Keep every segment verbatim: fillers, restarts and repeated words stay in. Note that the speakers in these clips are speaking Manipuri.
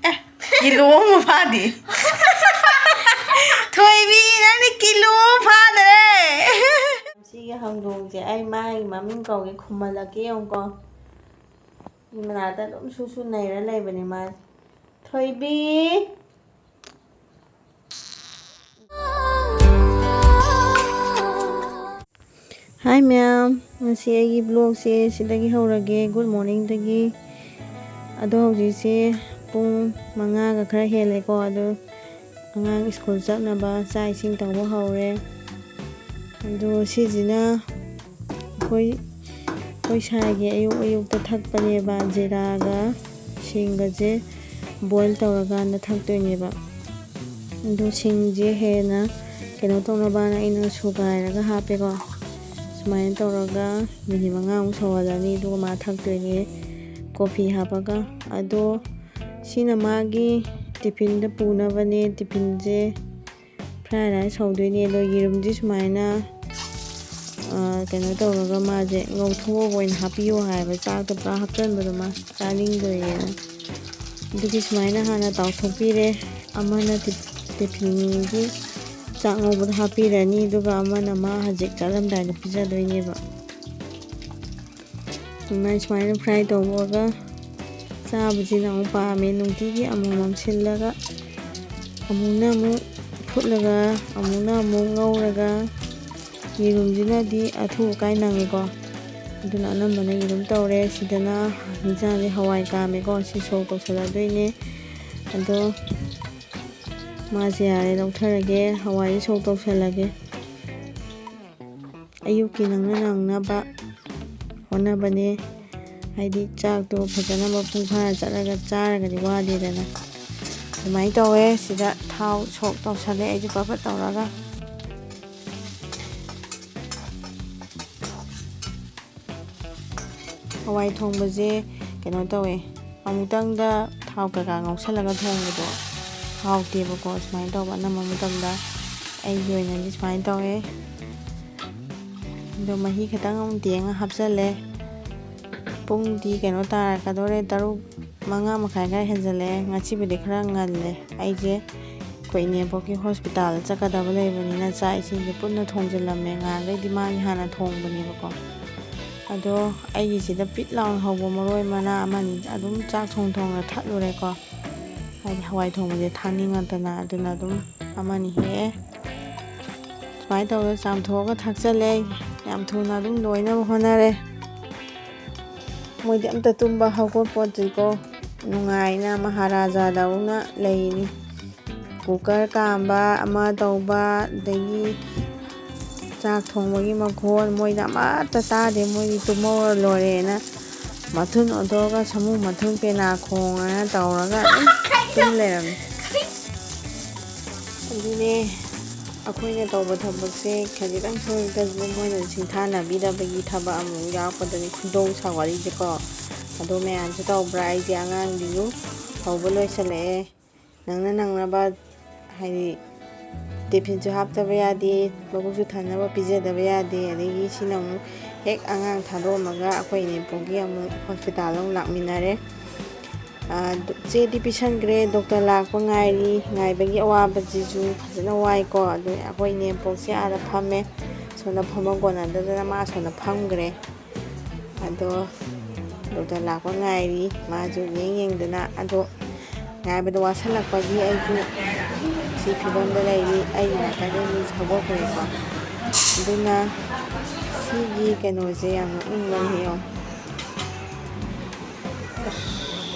ꯑꯦ, ꯀꯤꯂꯣ ꯑꯃ ꯐꯥꯗꯦ꯫ ꯊꯣꯏꯕꯤ, ꯅꯪꯗꯤ ꯀꯤꯂꯣ ꯑꯃ ꯐꯥꯗꯔꯦ꯫ ꯁꯤꯒꯤ ꯍꯧꯗꯣꯡꯁꯦ ꯑꯩ ꯃꯥꯒꯤ ꯃꯃꯤꯡ ꯀꯧꯒꯦ, ꯈꯨꯝꯍꯜꯂꯛꯀꯦ ꯌꯦꯡꯉꯨꯀꯣ꯫ ꯃꯤ ꯃꯅꯥꯛꯇ ꯑꯗꯨꯝ ꯁꯨ ꯁꯨ ꯅꯩꯔ ꯂꯩꯕꯅꯦ ꯃꯥꯁꯦ꯫ ꯊꯣꯏꯕꯤ꯫ ꯍꯥꯏ ꯃꯌꯥꯝ, ꯉꯁꯤ ꯑꯩꯒꯤ vlogꯁꯦ ꯁꯤꯗꯒꯤ ꯍꯧꯔꯒꯦ꯫ Good morningꯗꯒꯤ꯫ ꯑꯗꯣ ꯍꯧꯖꯤꯛꯁꯦ ꯄꯨꯡ ꯃꯉꯥꯒ ꯈꯔ ꯍꯦꯜꯂꯦꯀꯣ꯫ ꯑꯗꯣ ꯑꯉꯥꯡ ꯁ꯭ꯀꯨꯜ ꯆꯠꯅꯕ ꯆꯥꯛ ꯏꯁꯤꯡ ꯇꯧꯕ ꯍꯧꯔꯦ꯫ ꯑꯗꯣ ꯁꯤꯁꯤꯅ ꯑꯩꯈꯣꯏ, ꯑꯩꯈꯣꯏ ꯁꯥꯏꯒꯤ ꯑꯌꯨꯛ ꯑꯌꯨꯛꯇ ꯊꯛꯄꯅꯦꯕ꯫ ꯖꯤꯔꯥꯒ ꯁꯤꯡꯒꯁꯦ boil ꯇꯧꯔꯀꯥꯟꯗ ꯊꯛꯇꯣꯏꯅꯦꯕ꯫ ꯑꯗꯣ ꯁꯤꯡꯁꯦ ꯍꯦꯟꯅ ꯀꯩꯅꯣ ꯇꯧꯅꯕꯅ ꯑꯩꯅ ꯁꯨꯒꯥꯏꯔꯒ ꯍꯥꯞꯄꯦꯀꯣ꯫ ꯁꯨꯃꯥꯏꯅ ꯇꯧꯔꯒ ꯃꯤꯅꯤꯠ ꯃꯉꯥꯃꯨꯛ ꯁꯧꯍꯜꯂꯅꯤ, ꯑꯗꯨꯒ ꯃꯥ ꯊꯛꯇꯣꯏꯅꯦ coffee ꯍꯥꯞꯄꯒ꯫ ꯑꯗꯣ ꯁꯤꯅ ꯃꯥꯒꯤ tiffinꯗ ꯄꯨꯅꯕꯅꯦ꯫ Tiffinꯁꯦ fried rice ꯍꯧꯗꯣꯏꯅꯦ꯫ ꯑꯗꯣ ꯌꯦꯔꯨꯝꯁꯦ ꯁꯨꯃꯥꯏꯅ, ꯑ, ꯀꯩꯅꯣ ꯇꯧꯔꯒ ꯃꯥꯁꯦ ꯉꯧꯊꯣꯛꯑꯒ ꯑꯣꯏꯅ ꯍꯥꯞꯄꯤꯌꯣ ꯍꯥꯏꯕ, ꯆꯥꯛꯇ ꯄꯨꯔꯥ ꯍꯥꯞꯆꯟꯕꯗꯣ ꯃꯥ ꯆꯥꯅꯤꯡꯗꯣꯏꯅꯦꯅ꯫ ꯑꯗꯨꯒꯤ ꯁꯨꯃꯥꯏꯅ ꯍꯥꯟꯅ ꯇꯥꯎꯊꯣꯛꯄꯤꯔꯦ꯫ ꯑꯃꯅ ꯇꯤ-, tiffinꯒꯤ ꯆꯥꯛ ꯉꯧꯕꯗ ꯍꯥꯞꯄꯤꯔꯅꯤ, ꯑꯗꯨꯒ ꯑꯃꯅ ꯃꯥ ꯍꯧꯖꯤꯛ ꯆꯠꯂꯝꯗꯥꯏꯗ ꯄꯤꯖꯗꯣꯏꯅꯦꯕ꯫ ꯑꯗꯨꯃꯥꯏ ꯁꯨꯃꯥꯏꯅ fry ꯇꯧꯕꯒ ꯆꯥꯕꯁꯤꯅ ꯑꯃꯨꯛ ꯄꯥꯝꯃꯦ꯫ ꯅꯨꯡꯇꯤꯒꯤ ꯑꯃꯃꯝ ꯁꯤꯜꯂꯒ, ꯑꯃꯨꯛꯅ ꯑꯃꯨꯛ ꯐꯨꯠꯂꯒ, ꯑꯃꯨꯛꯅ ꯑꯃꯨꯛ ꯉꯧꯔꯒ, ꯌꯦꯔꯨꯝꯁꯤꯅꯗꯤ ꯑꯊꯨ ꯑꯀꯥꯏ ꯅꯪꯉꯦꯀꯣ꯫ ꯑꯗꯨꯅ ꯑꯅꯝꯕꯅ ꯌꯦꯔꯨꯝ ꯇꯧꯔꯦ꯫ ꯁꯤꯗꯅ ꯌꯦꯟꯁꯥꯡꯁꯦ ꯍꯋꯥꯏ ꯀꯥꯝꯃꯦꯀꯣ꯫ ꯁꯤ ꯁꯣꯛ ꯇꯧꯁꯜꯂꯗꯣꯏꯅꯦ꯫ ꯑꯗꯣ ꯃꯥꯁꯦ ꯌꯥꯔꯦ, ꯂꯧꯊꯔꯒꯦ꯫ ꯍꯋꯥꯏꯁꯦ ꯁꯣꯛ ꯇꯧꯁꯜꯂꯒꯦ꯫ ꯑꯌꯨꯛꯀꯤ ꯅꯪꯅ ꯅꯪꯅꯕ ꯍꯣꯠꯅꯕꯅꯦ꯫ ꯍꯥꯏꯗꯤ ꯆꯥꯛꯇꯣ ꯐꯖꯅ ꯃꯄꯨꯡ ꯐꯥꯅ ꯆꯠꯂꯒ ꯆꯥꯔꯒꯗꯤ ꯋꯥꯗꯦꯗꯅ꯫ ꯑꯗꯨꯃꯥꯏꯅ ꯇꯧꯋꯦ꯫ ꯁꯤꯗ ꯊꯥꯎ ꯁꯣꯛ ꯇꯧꯁꯜꯂꯦ ꯑꯩꯁꯨ ꯄꯠ ꯄꯠ ꯇꯧꯔꯒ꯫ ꯍꯋꯥꯏ ꯊꯣꯡꯕꯁꯦ ꯀꯩꯅꯣ ꯇꯧꯋꯦ, ꯑꯃꯨꯛꯇꯪꯗ ꯊꯥꯎ ꯀꯩꯀꯥ ꯉꯧꯁꯜꯂꯒ ꯊꯣꯡꯕꯗꯣ ꯍꯥꯎꯇꯦꯕꯀꯣ꯫ ꯁꯨꯃꯥꯏꯅ ꯇꯧꯕ ꯑꯅꯝꯕ ꯃꯇꯝꯗ ꯑꯩꯒꯤ ꯑꯣꯏꯅꯗꯤ ꯁꯨꯃꯥꯏꯅ ꯇꯧꯋꯦ꯫ ꯑꯗꯣ ꯃꯍꯤ ꯈꯤꯇꯪ ꯑꯃꯨꯛ ꯇꯦꯡꯉ ꯍꯥꯞꯆꯜꯂꯦ꯫ ꯄꯨꯡꯗꯤ ꯀꯩꯅꯣ ꯇꯥꯔꯛꯀꯗꯧꯔꯦ, ꯇꯔꯨꯛ, ꯃꯉꯥ ꯃꯈꯥꯏ ꯈꯔ ꯍꯦꯟꯖꯜꯂꯛꯑꯦ꯫ ꯉꯁꯤꯕꯨꯗꯤ ꯈꯔ ꯉꯜꯂꯦ꯫ ꯑꯩꯁꯦ ꯑꯩꯈꯣꯏ ꯏꯅꯦꯄꯣꯛꯀꯤ ꯍꯣꯁꯄꯤꯇꯥꯜꯗ ꯆꯠꯀꯗꯕ ꯂꯩꯕꯅꯤꯅ ꯆꯥꯛ ꯏꯁꯤꯡꯁꯦ ꯄꯨꯟꯅ ꯊꯣꯡꯖꯤꯜꯂꯝꯃꯦ꯫ ꯉꯍꯥꯟꯈꯩꯗꯤ ꯃꯥꯒꯤ ꯍꯥꯟꯅ ꯊꯣꯡꯕꯅꯦꯕꯀꯣ꯫ ꯑꯗꯣ ꯑꯩꯒꯤꯁꯤꯗ ꯄꯤꯠ ꯂꯥꯎꯅ ꯍꯧꯕ ꯃꯔꯣꯏ ꯃꯅꯥ ꯑꯃꯅꯤ ꯑꯗꯨꯝ ꯆꯥꯛ ꯊꯣꯡ ꯊꯣꯡꯅ ꯊꯠꯂꯨꯔꯦꯀꯣ꯫ ꯍꯥꯏꯗꯤ ꯍꯋꯥꯏ ꯊꯣꯡꯕꯁꯦ ꯊꯥꯛꯅꯤꯡꯉꯛꯇꯅ, ꯑꯗꯨꯅ ꯑꯗꯨꯝ ꯑꯃꯅꯤ ꯍꯦꯛꯑꯦ꯫ ꯁꯨꯃꯥꯏꯅ ꯇꯧꯗꯅ ꯆꯥꯝꯊꯣꯛꯑꯒ ꯊꯥꯛꯆꯜꯂꯦ꯫ ꯌꯥꯝ ꯊꯨꯅ ꯑꯗꯨꯝ ꯂꯣꯏꯅꯕ ꯍꯣꯠꯅꯔꯦ꯫ ꯃꯣꯏꯗꯤ ꯑꯝꯇ ꯇꯨꯝꯕ ꯍꯧꯒꯠꯄꯣꯠꯇ꯭ꯔꯤꯀꯣ꯫ ꯅꯨꯡꯉꯥꯏꯅ ꯃꯍꯥꯔꯥꯖꯥꯗꯧꯅ ꯂꯩꯅꯤ꯫ ꯀꯨꯀꯔ ꯀꯥꯝꯕ, ꯑꯃ ꯇꯧꯕ, ꯑꯗꯒꯤ ꯆꯥꯛ ꯊꯣꯡꯕꯒꯤ ꯃꯈꯣꯟ ꯃꯣꯏꯗ ꯑꯃꯠꯇ ꯇꯥꯗꯦ꯫ ꯃꯣꯏꯗꯤ ꯇꯨꯝꯍꯧꯔ ꯂꯣꯏꯔꯦꯅ ꯃꯊꯨꯟ ꯑꯣꯟꯊꯣꯛꯑꯒ ꯁꯥꯃꯨ ꯃꯊꯨꯟ ꯄꯦꯅꯥ ꯈꯣꯡꯉꯅ ꯇꯧꯔꯒ ꯑꯗꯨꯝ ꯇꯨꯝ ꯂꯩꯔꯝꯃꯤ꯫ ꯑꯗꯨꯅꯦ, ꯑꯩꯈꯣꯏꯅ ꯇꯧꯕ ꯊꯕꯛꯁꯦ ꯈꯖꯤꯛꯇꯪ ꯁꯣꯏꯕꯗꯁꯨ ꯃꯣꯏꯅ ꯁꯤꯡꯊꯥꯅꯕꯤꯗꯕꯒꯤ ꯊꯕꯛ ꯑꯃꯨꯛ ꯌꯥꯎꯔꯛꯄꯗꯗꯤ ꯈꯣꯏꯗꯧ ꯁꯥꯎꯒꯠꯂꯤꯁꯦꯀꯣ꯫ ꯑꯗꯣ ꯃꯌꯥꯝꯁꯨ ꯇꯧꯕ꯭ꯔꯥ? ꯑꯩꯗꯤ ꯑꯉꯥꯡꯗꯨꯁꯨ ꯍꯧꯕ ꯂꯣꯏꯁꯤꯜꯂꯛꯑꯦ꯫ ꯅꯪꯅ ꯅꯪꯅꯕ, ꯍꯥꯏꯗꯤ, ꯇꯤꯐꯤꯟꯁꯨ ꯍꯥꯞꯇꯕ ꯌꯥꯗꯦ, ꯃꯕꯨꯛꯁꯨ ꯊꯟꯅꯕ ꯄꯤꯖꯗꯕ ꯌꯥꯗꯦ꯫ ꯑꯗꯒꯤ ꯁꯤꯅ ꯑꯃꯨꯛ ꯍꯦꯛ ꯑꯉꯥꯡ ꯊꯥꯗꯣꯛꯑꯝꯃꯒ ꯑꯩꯈꯣꯏ ꯏꯅꯦꯄꯣꯛꯒꯤ ꯑꯃꯨꯛ ꯍꯣꯁꯄꯤꯇꯥꯜꯗ ꯑꯃꯨꯛ ꯂꯥꯛꯃꯤꯟꯅꯔꯦ꯫ ꯑꯥ, ꯗꯨ-, ꯆꯦꯗꯤ ꯄꯤꯁꯟꯈ꯭ꯔꯦ꯫ ꯗꯣꯛꯇꯔ ꯂꯥꯛꯄ ꯉꯥꯏꯔꯤ꯫ ꯉꯥꯏꯕꯒꯤ ꯑꯋꯥꯕꯁꯤꯁꯨ ꯐꯖꯅ ꯋꯥꯏꯀꯣ꯫ ꯑꯗꯨ ꯑꯩꯈꯣꯏ ꯏꯅꯦꯝꯄꯣꯛꯁꯦ ꯑꯥꯗ ꯐꯝꯃꯦ꯫ ꯁꯣꯝꯗ ꯐꯝꯐꯝ ꯀꯣꯟꯅꯗꯗꯅ ꯃꯥ ꯑꯁꯣꯝꯗ ꯐꯝꯈ꯭ꯔꯦ꯫ ꯑꯗꯣ ꯗꯣꯛꯇꯔ ꯂꯥꯛꯄ ꯉꯥꯏꯔꯤ꯫ ꯃꯥꯁꯨ ꯌꯦꯡ ꯌꯦꯡꯗꯅ꯫ ꯑꯗꯣ ꯉꯥꯏꯕꯗ ꯋꯥꯁꯜꯂꯛꯄꯒꯤ ꯑꯩꯁꯨ ꯁꯤ ꯐꯤꯕꯝꯗ ꯂꯩꯔꯤ꯫ ꯑꯩꯒꯤ ꯅꯥꯀꯟꯗ ꯃꯤꯁꯦ ꯍꯧꯒꯠꯈ꯭ꯔꯦꯀꯣ꯫ ꯑꯗꯨꯅ ꯁꯤꯒꯤ ꯀꯩꯅꯣꯁꯦ ꯌꯥꯝ ꯅꯣꯛꯅꯤꯡꯕꯅꯦ ꯌꯦꯡꯉꯣ꯫ ꯑꯁ,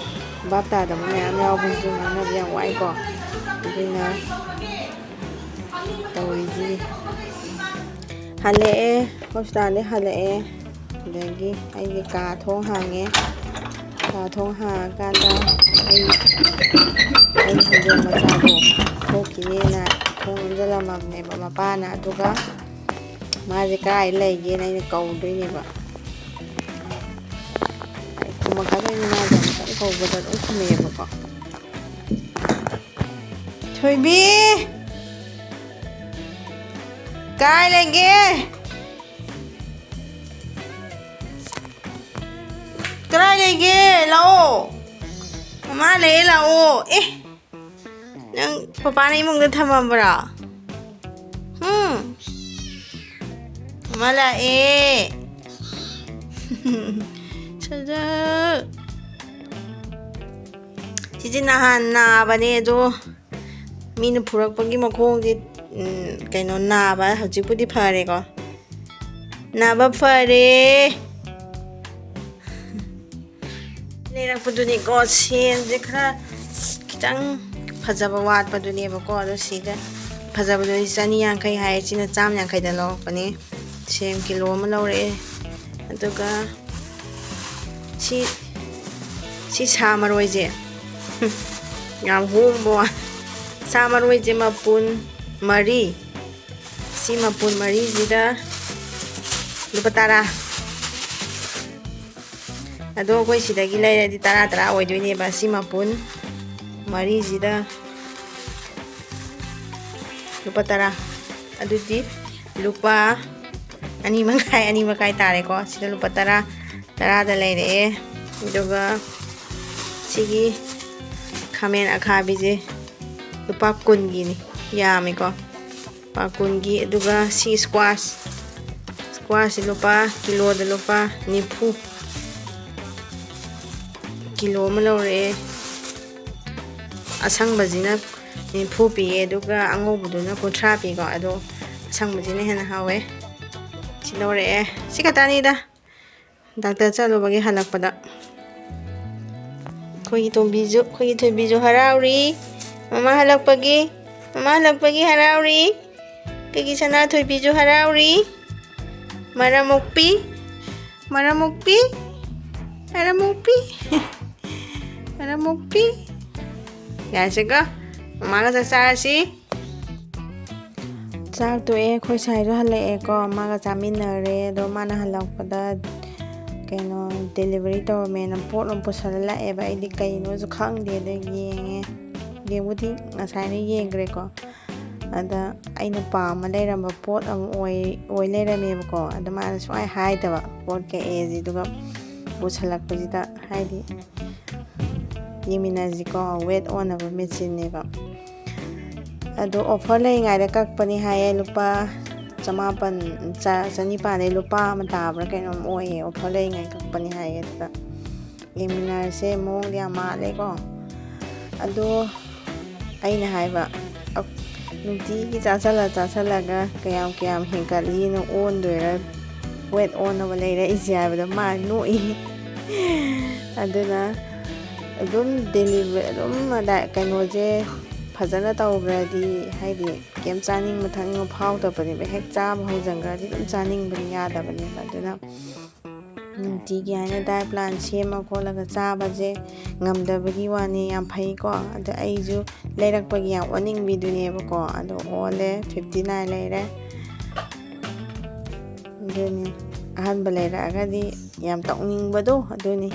ꯚꯥꯞ ꯇꯥꯗꯕ ꯃꯌꯥꯝ ꯌꯥꯎꯕꯁꯤꯁꯨ ꯉꯥꯡꯅꯕ ꯌꯥꯝ ꯋꯥꯏꯀꯣ꯫ ꯑꯗꯨꯅ ꯇꯧꯔꯤꯁꯤ꯫ ꯍꯜꯂꯛꯑꯦ, ꯍꯣꯁꯄꯤꯇꯥꯜꯗꯩ ꯍꯜꯂꯛꯑꯦ꯫ ꯑꯗꯒꯤ ꯑꯩꯒꯤ ꯀꯥ ꯊꯣꯡ ꯍꯥꯡꯉꯦ꯫ ꯀꯥ ꯊꯣꯡ ꯍꯥꯡꯉꯀꯥꯟꯗ ꯑꯩ, ꯑꯩ ꯍꯧꯗꯣꯡ ꯃꯆꯥꯗꯣ ꯊꯣꯛꯈꯤꯅꯦꯅ ꯊꯣꯡ ꯂꯣꯟꯖꯜꯂꯝꯃꯕꯅꯦꯕ ꯃꯄꯥꯅ꯫ ꯑꯗꯨꯒ ꯃꯥꯁꯦ ꯀꯥꯏ ꯂꯩꯒꯦꯅ ꯑꯩꯅ ꯀꯧꯗꯣꯏꯅꯦꯕ꯫ ꯑꯩ ꯈꯨꯝꯃꯛꯀꯗꯣꯏꯅꯤ꯫ ꯃꯥꯁꯦ ꯑꯃꯨꯛꯇꯪ ꯀꯧꯕꯗ ꯑꯗꯨꯝ ꯈꯨꯝꯃꯛꯑꯦꯕꯀꯣ꯫ ꯊꯣꯏꯕꯤ! ꯀꯥꯏ ꯂꯩꯒꯦ? ꯀꯗꯥꯏ ꯂꯩꯒꯦ? ꯂꯥꯛꯑꯣ꯫ ꯃꯃꯥ ꯂꯩꯌꯦ, ꯂꯥꯛꯑꯣ꯫ ꯑꯦ, ꯅꯪ ꯄꯄꯥꯅ ꯏꯃꯨꯡꯗ ꯊꯝꯃꯝꯕ꯭ꯔꯣ? ꯎꯝ꯫ ꯃꯃꯥ ꯂꯥꯛꯑꯦ꯫ ꯁꯖꯥ꯫ ꯁꯤꯁꯦ ꯅꯍꯥꯟ ꯅꯥꯕꯅꯦ, ꯑꯗꯣ ꯃꯤꯅ ꯐꯨꯔꯛꯄꯒꯤ ꯃꯈꯣꯡꯁꯦ, ꯎꯝ, ꯀꯩꯅꯣ, ꯅꯥꯕ ꯍꯧꯖꯤꯛꯄꯨꯗꯤ ꯐꯔꯦꯀꯣ꯫ ꯅꯥꯕ ꯐꯔꯦ꯫ ꯂꯩꯔꯛꯄꯗꯨꯅꯤꯀꯣ, ꯁꯦꯝꯁꯦ ꯈꯔ ꯈꯤꯇꯪ ꯐꯖꯕ ꯋꯥꯠꯄꯗꯨꯅꯦꯕꯀꯣ꯫ ꯑꯗꯣ ꯁꯤꯗ ꯐꯖꯕꯗꯨꯗꯤ ꯆꯅꯤ ꯌꯥꯡꯈꯩ ꯍꯥꯏ, ꯁꯤꯅ ꯆꯥꯝ ꯌꯥꯡꯈꯩꯗ ꯂꯧꯔꯛꯄꯅꯦ꯫ ꯁꯦꯝ ꯀꯤꯂꯣ ꯑꯃ ꯂꯧꯔꯛꯑꯦ꯫ ꯑꯗꯨꯒ ꯁꯤ, ꯁꯤ ꯁꯥ ꯃꯔꯣꯏꯁꯦ ꯌꯥꯝ ꯍꯣꯡꯕ ꯋꯥ-, ꯁꯥ ꯃꯔꯣꯏꯁꯦ ꯃꯄꯨꯟ ꯃꯔꯤ, ꯁꯤ ꯃꯄꯨꯟ ꯃꯔꯤꯁꯤꯗ ꯂꯨꯄꯥ ꯇꯔꯥ꯫ ꯑꯗꯣ ꯑꯩꯈꯣꯏ ꯁꯤꯗꯒꯤ ꯂꯩꯔꯗꯤ ꯇꯔꯥ ꯇꯔꯥ ꯑꯣꯏꯗꯣꯏꯅꯦꯕ꯫ ꯁꯤ ꯃꯄꯨꯟ ꯃꯔꯤꯁꯤꯗ ꯂꯨꯄꯥ ꯇꯔꯥ꯫ ꯑꯗꯨꯗꯤ ꯂꯨꯄꯥ ꯑꯅꯤ ꯃꯈꯥꯏ, ꯑꯅꯤ ꯃꯈꯥꯏ ꯇꯥꯔꯦꯀꯣ꯫ ꯁꯤꯗ ꯂꯨꯄꯥ ꯇꯔꯥ, ꯇꯔꯥꯗ ꯂꯩꯔꯛꯑꯦ꯫ ꯑꯗꯨꯒ ꯁꯤꯒꯤ ꯈꯥꯃꯦꯟ ꯑꯈꯥꯕꯤꯁꯦ ꯂꯨꯄꯥ ꯀꯨꯟꯒꯤꯅꯤ, ꯌꯥꯝꯃꯦꯀꯣ꯫ ꯂꯨꯄꯥ ꯀꯨꯟꯒꯤ꯫ ꯑꯗꯨꯒ ꯁꯤ squash, squashꯁꯤ ꯂꯨꯄꯥ, ꯀꯤꯂꯣꯗ ꯂꯨꯄꯥ ꯅꯤꯐꯨ, ꯀꯤꯂꯣ ꯑꯃ ꯂꯧꯔꯛꯑꯦ꯫ ꯑꯁꯪꯕꯁꯤꯅ ꯅꯤꯐꯨ ꯄꯤꯌꯦ, ꯑꯗꯨꯒ ꯑꯉꯧꯕꯗꯨꯅ ꯀꯨꯟꯊ꯭ꯔꯥ ꯄꯤꯀꯣ꯫ ꯑꯗꯣ ꯑꯁꯪꯕꯁꯤꯅ ꯍꯦꯟꯅ ꯍꯥꯎꯋꯦ꯫ ꯁꯤ ꯂꯧꯔꯛꯑꯦ꯫ ꯁꯤ ꯈꯛꯇꯅꯤꯗ꯫ ꯗꯥꯛꯇꯔ ꯆꯠꯂꯨꯕꯒꯤ ꯍꯜꯂꯛꯄꯗ꯫ ꯑꯩꯈꯣꯏꯒꯤ ꯇꯣꯝꯕꯤꯁꯨ, ꯑꯩꯈꯣꯏꯒꯤ ꯊꯣꯏꯕꯤꯁꯨ ꯍꯔꯥꯎꯔꯤ꯫ ꯃꯃꯥ ꯍꯜꯂꯛꯄꯒꯤ, ꯃꯃꯥ ꯍꯜꯂꯛꯄꯒꯤ ꯍꯔꯥꯎꯔꯤ꯫ ꯑꯩꯈꯣꯏꯒꯤ ꯁꯅꯥꯊꯣꯏꯕꯤꯁꯨ ꯍꯔꯥꯎꯔꯤ꯫ ꯃꯔꯝ ꯃꯣꯛꯄꯤ, ꯃꯔꯝ ꯃꯣꯛꯄꯤ, ꯃꯔꯝ ꯃꯣꯛꯄꯤ, ꯃꯔꯝ ꯃꯣꯛꯄꯤ꯫ ꯌꯥꯔꯦꯁꯦꯀꯣ, ꯃꯃꯥꯒ ꯆꯥꯛ ꯆꯥꯔꯁꯤ꯫ ꯆꯥꯛ ꯇꯣꯛꯑꯦ, ꯑꯩꯈꯣꯏ ꯁꯥꯏꯁꯨ ꯍꯜꯂꯛꯑꯦꯀꯣ, ꯃꯥꯒ ꯆꯥꯃꯤꯟꯅꯔꯦ꯫ ꯑꯗꯣ ꯃꯥꯅ ꯍꯜꯂꯛꯄꯗ ꯀꯩꯅꯣ delivery ꯇꯧꯔꯝꯃꯦꯅ ꯄꯣꯠ ꯑꯃ ꯄꯨꯁꯜꯂ ꯂꯥꯛꯑꯦꯕ꯫ ꯑꯩꯗꯤ ꯀꯩꯅꯣꯁꯨ ꯈꯪꯗꯦ, ꯑꯗ ꯌꯦꯡꯉꯦ꯫ ꯌꯦꯡꯕꯨꯗꯤ ꯉꯁꯥꯏꯅ ꯌꯦꯡꯈ꯭ꯔꯦꯀꯣ꯫ ꯑꯗ ꯑꯩꯅ ꯄꯥꯝꯃ ꯂꯩꯔꯝꯕ ꯄꯣꯠ ꯑꯃ ꯑꯣꯏ, ꯑꯣꯏ ꯂꯩꯔꯝꯃꯦꯕꯀꯣ꯫ ꯑꯗ ꯃꯥꯅ ꯁꯨꯡꯍꯥꯏ ꯍꯥꯏꯗꯕ ꯄꯣꯠ ꯀꯛꯑꯦꯁꯦ꯫ ꯑꯗꯨꯒ ꯄꯨꯁꯜꯂꯛꯄꯁꯤꯗ, ꯍꯥꯏꯗꯤ, ꯌꯦꯡꯃꯤꯟꯅꯁꯤꯀꯣ, ꯋꯦꯠ ꯑꯣꯟꯅꯕ ꯃꯦꯆꯤꯟꯅꯦꯕ꯫ ꯑꯗꯣ ꯑꯣꯐꯔ ꯂꯩꯔꯤꯉꯩꯗ ꯀꯛꯄꯅꯤ ꯍꯥꯏꯌꯦ, ꯂꯨꯄꯥ ꯆꯃꯥꯄꯟ, ꯆ-, ꯆꯅꯤꯄꯥꯟꯗꯩ ꯂꯨꯄꯥ ꯑꯃ ꯇꯥꯕ꯭ꯔꯥ ꯀꯩꯅꯣꯝ ꯑꯣꯏꯌꯦ, ꯑꯣꯐꯔ ꯂꯩꯔꯤꯉꯩ ꯀꯛꯄꯅꯤ ꯍꯥꯏꯌꯦ꯫ ꯑꯗꯨꯗ ꯌꯦꯡꯃꯤꯟꯅꯔꯁꯦ, ꯃꯑꯣꯡꯗꯤ ꯌꯥꯝ ꯃꯥꯜꯂꯦꯀꯣ꯫ ꯑꯗꯣ ꯑꯩꯅ ꯍꯥꯏꯕ, ꯑ-, ꯅꯨꯡꯇꯤꯒꯤ ꯆꯥꯁꯜꯂ ꯆꯥꯁꯜꯂꯒ ꯀꯌꯥꯝ ꯀꯌꯥꯝ ꯍꯦꯟꯒꯠꯂꯤꯅꯣ, ꯑꯣꯟꯗꯣꯏꯔꯥ, ꯋꯦꯠ ꯑꯣꯟꯅꯕ ꯂꯩꯔꯛꯏꯁꯦ ꯍꯥꯏꯕꯗ ꯃꯥ ꯅꯣꯛꯏ꯫ ꯑꯗꯨꯅ ꯑꯗꯨꯝ ꯗꯦꯂꯤꯚꯔꯤ ꯑꯗꯨꯝ ꯑꯗꯥ ꯀꯩꯅꯣꯁꯦ ꯐꯖꯅ ꯇꯧꯈ꯭ꯔꯗꯤ, ꯍꯥꯏꯗꯤ, ꯀꯩꯝ ꯆꯥꯅꯤꯡꯕ ꯊꯛꯅꯤꯡꯕ ꯐꯥꯎꯗꯕꯅꯦꯕ꯫ ꯍꯦꯛ ꯆꯥꯕ ꯍꯧꯖꯟꯈ꯭ꯔꯗꯤ ꯑꯗꯨꯝ ꯆꯥꯅꯤꯡꯕꯅꯤ, ꯌꯥꯗꯕꯅꯦꯕ꯫ ꯑꯗꯨꯅ ꯅꯨꯡꯇꯤꯒꯤ ꯍꯥꯏꯅ ꯗꯥꯏꯠ ꯄ꯭ꯂꯥꯟ ꯁꯦꯝꯃ ꯈꯣꯠꯂꯒ ꯆꯥꯕꯁꯦ ꯉꯝꯗꯕꯒꯤ ꯋꯥꯅꯤ, ꯌꯥꯝ ꯐꯩꯀꯣ꯫ ꯑꯗ ꯑꯩꯁꯨ ꯂꯩꯔꯛꯄꯒꯤ ꯌꯥꯝ ꯑꯣꯟꯅꯤꯡꯕꯤꯗꯨꯅꯦꯕꯀꯣ꯫ ꯑꯗꯣ ꯑꯣꯜꯂꯦ, ꯐꯤꯐꯇꯤ ꯅꯥꯏꯟ ꯂꯩꯔꯦ꯫ ꯑꯗꯨꯅꯤ, ꯑꯍꯟꯕ ꯂꯩꯔꯛꯑꯒꯗꯤ ꯌꯥꯝ ꯇꯧꯅꯤꯡꯕꯗꯣ ꯑꯗꯨꯅꯤ꯫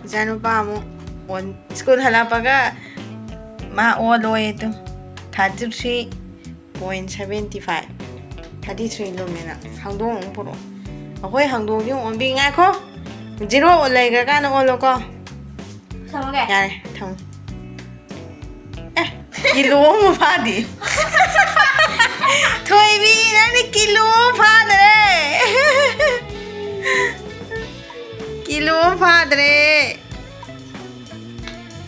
ꯏꯆꯥꯅꯨꯄꯥ ꯑꯃꯨꯛ ꯑꯣꯟ-, ꯁ꯭ꯀꯨꯜ ꯍꯜꯂꯛꯄꯒ ꯃꯥ ꯑꯣꯜꯂꯣꯏ ꯑꯗꯨꯝ, thirty three point seventy five. Thirty three ꯂꯨꯝꯃꯦꯅ ꯍꯪꯗꯣꯡ ꯑꯃꯨꯛ ꯄꯨꯔꯛꯑꯣ꯫ ꯑꯩꯈꯣꯏ ꯍꯪꯗꯣꯡꯁꯤ ꯑꯃꯨꯛ ꯑꯣꯟꯕꯤ꯫ ꯉꯥꯏꯈꯣ, ꯖꯤꯔꯣ ꯂꯩꯈ꯭ꯔꯀꯥꯟꯗ ꯑꯣꯜꯂꯣꯀꯣ꯫ ꯊꯝꯃꯒꯦ꯫ ꯌꯥꯔꯦ, ꯊꯝꯃꯣ꯫ ꯑꯦ, ꯀꯤꯂꯣ ꯑꯃ ꯐꯥꯗꯦ꯫ ꯊꯣꯏꯕꯤ, ꯅꯪꯗꯤ ꯀꯤꯂꯣ ꯑꯃ ꯐꯥꯗ꯭ꯔꯦ꯫ ꯀꯤꯂꯣ ꯑꯃ ꯐꯥꯗ꯭ꯔꯦ꯫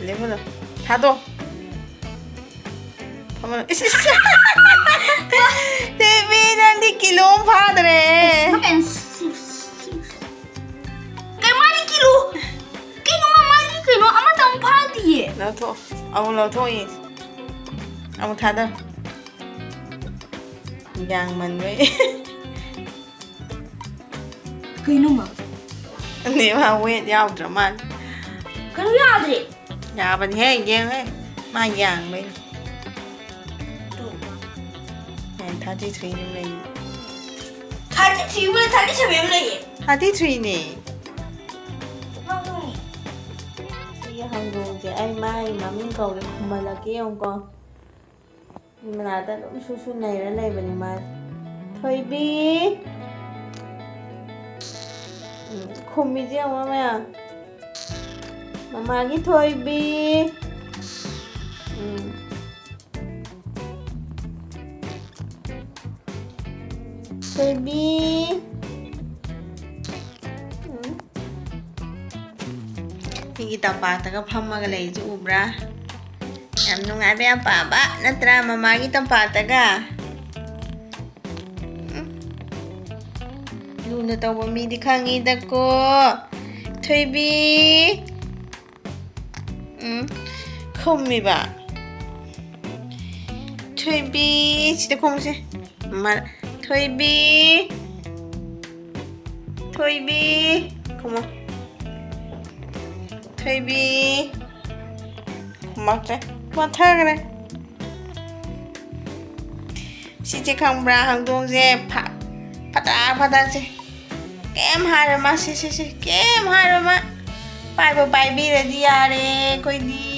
ꯂꯦꯞꯍꯜꯂꯣ꯫ ꯊꯥꯗꯣ꯫ ꯐꯝꯍꯜꯂꯣ꯫ ꯏꯁ, ꯏꯁ꯫ ꯊꯣꯏꯕꯤ, ꯅꯪꯗꯤ ꯀꯤꯂꯣ ꯑꯃ ꯐꯥꯗ꯭ꯔꯦ꯫ ꯀꯩ ꯃꯥꯗꯤ ꯀꯤꯂꯣ? ꯀꯩꯅꯣ ꯃꯥ, ꯃꯥꯗꯤ ꯀꯩꯅꯣ ꯑꯃꯇꯪ ꯐꯥꯗꯤꯌꯦ꯫ ꯂꯧꯊꯣꯛ꯫ ꯑꯃꯨꯛ ꯂꯧꯊꯣꯛ ꯌꯦꯡꯁꯤ꯫ ꯑꯃꯨꯛ ꯊꯥꯗ꯫ ꯌꯥꯡꯃꯟꯕꯩ꯫ ꯀꯩꯅꯣ ꯃꯥ? ꯅꯦ, ꯃꯥ ꯋꯦꯠ ꯌꯥꯎꯗ꯭ꯔ ꯃꯥꯜꯂꯦ꯫ ꯀꯩꯅꯣ ꯌꯥꯗ꯭ꯔꯦ꯫ ꯌꯥꯕꯅꯤꯍꯦ, ꯌꯦꯡꯉꯨꯍꯦ꯫ ꯃꯥ ꯌꯥꯡꯕꯩꯅꯦ꯫ ꯇꯨ꯫ ꯑꯦ, ꯊꯥꯔꯇꯤ ꯊ꯭ꯔꯤ ꯑꯃ ꯂꯩꯌꯦ꯫ ꯊꯥꯔꯇꯤ ꯊ꯭ꯔꯤ ꯑꯃ ꯂꯩ, ꯊꯥꯔꯇꯤ ꯁꯚꯦꯟ ꯑꯃ ꯂꯩꯌꯦ꯫ ꯊꯥꯔꯇꯤ ꯊ꯭ꯔꯤꯅꯦ꯫ ꯉꯥꯎꯔꯦ꯫ ꯁꯤꯒꯤ ꯍꯪꯗꯣꯡꯁꯦ ꯑꯩ ꯃꯥꯒꯤ ꯃꯃꯤꯡ ꯀꯧꯒꯦ, ꯈꯨꯝꯍꯜꯂꯛꯀꯦ ꯌꯦꯡꯉꯨꯀꯣ꯫ ꯃꯤ ꯃꯅꯥꯛꯇ ꯑꯗꯨꯝ ꯁꯨ ꯁꯨ ꯅꯩꯔ ꯂꯩꯕꯅꯤ ꯃꯥ꯫ ꯊꯣꯏꯕꯤ! ꯈꯨꯝꯃꯤꯁꯦ ꯌꯦꯡꯉꯣ ꯃꯌꯥꯝ꯫ ꯃꯃꯥꯒꯤ ꯊꯣꯏꯕꯤ꯫ ꯎꯝ꯫ ꯊꯣꯏꯕꯤ꯫ ꯎꯝ꯫ ꯃꯤꯒꯤ ꯇꯝꯄꯥꯛꯇꯒ ꯐꯝꯃꯒ ꯂꯩꯁꯦ ꯎꯕ꯭ꯔꯥ? ꯌꯥꯝ ꯅꯨꯡꯉꯥꯏꯕ, ꯌꯥꯝ ꯄꯥꯝꯕ ꯅꯠꯇ꯭ꯔꯥ, ꯃꯃꯥꯒꯤ ꯇꯝꯄꯥꯛꯇꯒ? ꯎꯝ꯫ ꯂꯨꯅ ꯇꯧꯕ ꯃꯤꯗꯤ ꯈꯪꯉꯤꯗꯀꯣ꯫ ꯊꯣꯏꯕꯤ꯫ ꯎꯝ꯫ ꯈꯨꯝꯃꯤꯕ꯫ ꯊꯣꯏꯕꯤ꯫ ꯁꯤꯗ ꯈꯨꯝꯃꯨꯁꯦ꯫ ꯃ-, ꯊꯣꯏꯕꯤ꯫ ꯊꯣꯏꯕꯤ꯫ ꯈꯨꯝꯃꯣ꯫ ꯊꯣꯏꯕꯤ꯫ ꯈꯨꯝꯃꯛꯇ꯭ꯔꯦ꯫ ꯃꯨꯠꯊꯈ꯭ꯔꯦ꯫ ꯁꯤꯁꯦ ꯈꯪꯕ꯭ꯔꯥ? ꯍꯧꯗꯣꯡꯁꯦ ꯐ-, ꯐꯗꯥ ꯐꯗꯥꯁꯦ꯫ ꯀꯩꯝ ꯍꯥꯏꯔꯣꯏ ꯃꯥ꯫ ꯁꯤ, ꯁꯤ, ꯁꯤ꯫ ꯀꯩꯝ ꯍꯥꯏꯔꯣꯏ ꯃꯥ꯫ ꯄꯥꯏꯕ ꯄꯥꯏꯕꯤꯔꯗꯤ ꯌꯥꯔꯦ ꯑꯩꯈꯣꯏꯗꯤ꯫